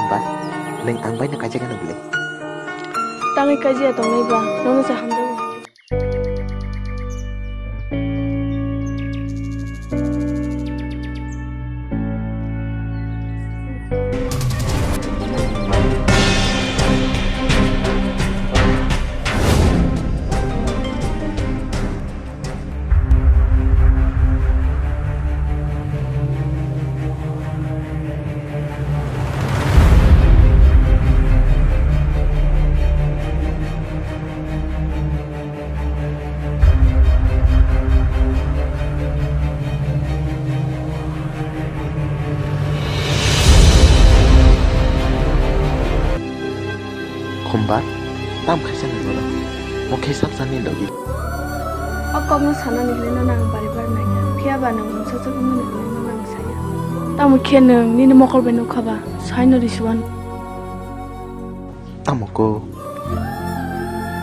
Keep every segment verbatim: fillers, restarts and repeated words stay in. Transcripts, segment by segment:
Ba, nwng ang bai no kaijak ano bwle? Tangwi kaijakya tongnai ba, nono se hamjago. Khumba, tam khaisa ni borok. Mo khe sapsa ni logi. O kokno sanani hinwi no nang bari bar naiya. Phiya ba nwng mungsa chukmani hinwi no nang saya. Tamo khe nwng nini mokol bai nukha ba, sai no risuan. Tamo ko?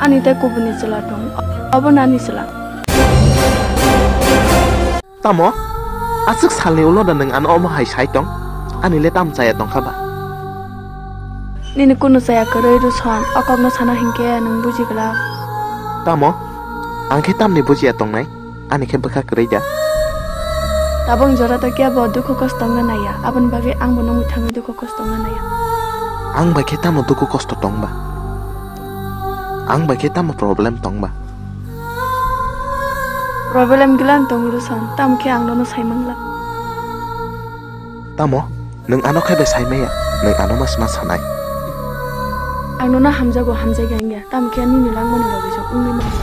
Ani tei kubuni chwla tong, abo nani chwla. Tamo? Aswk salni ulo da nwng ano omo hai sai tong? Ani le tam chaya tongkha ba? Nini kunu chaya kwrwi Ruson, o kokno sana hinkhe nwng buji glak. Tamo? Ang khe tamni bujiya tongnai? Ani khe bwkha kwrwi da? Tabuk jora to kebo dukhu kosto wngna naiya, aboni bagwi ang bo nungwi thangwi dukhu kosto wngna naiya. Ang bai khe tamo dukhu kosto tong ba? Ang bai khe tamo problem tong ba? Problem gila wng tongo Ruson, tamo khe ang nono sai mangla. Tamo? Nwng ano khe bai sai maya, nwng ano ma sma sanai. Ang nono hamjago, hamjakya wngya, tamo khe nini langmani logi jok wngwi manya.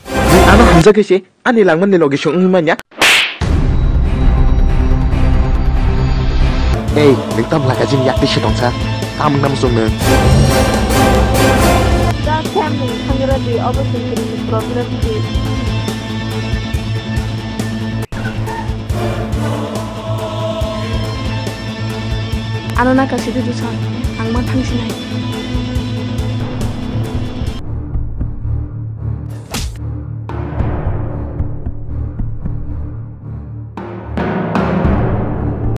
Nwng ano hamjagwi se ani langmani logi se wngwi manya. Ei, nwng tam laka jini yakti se tongsa, tam nam sung nwng. Da khe nwng thangra di, obo chwng kwrwini problem di. Ano na kasi di Ruson, ang ma thang sinai.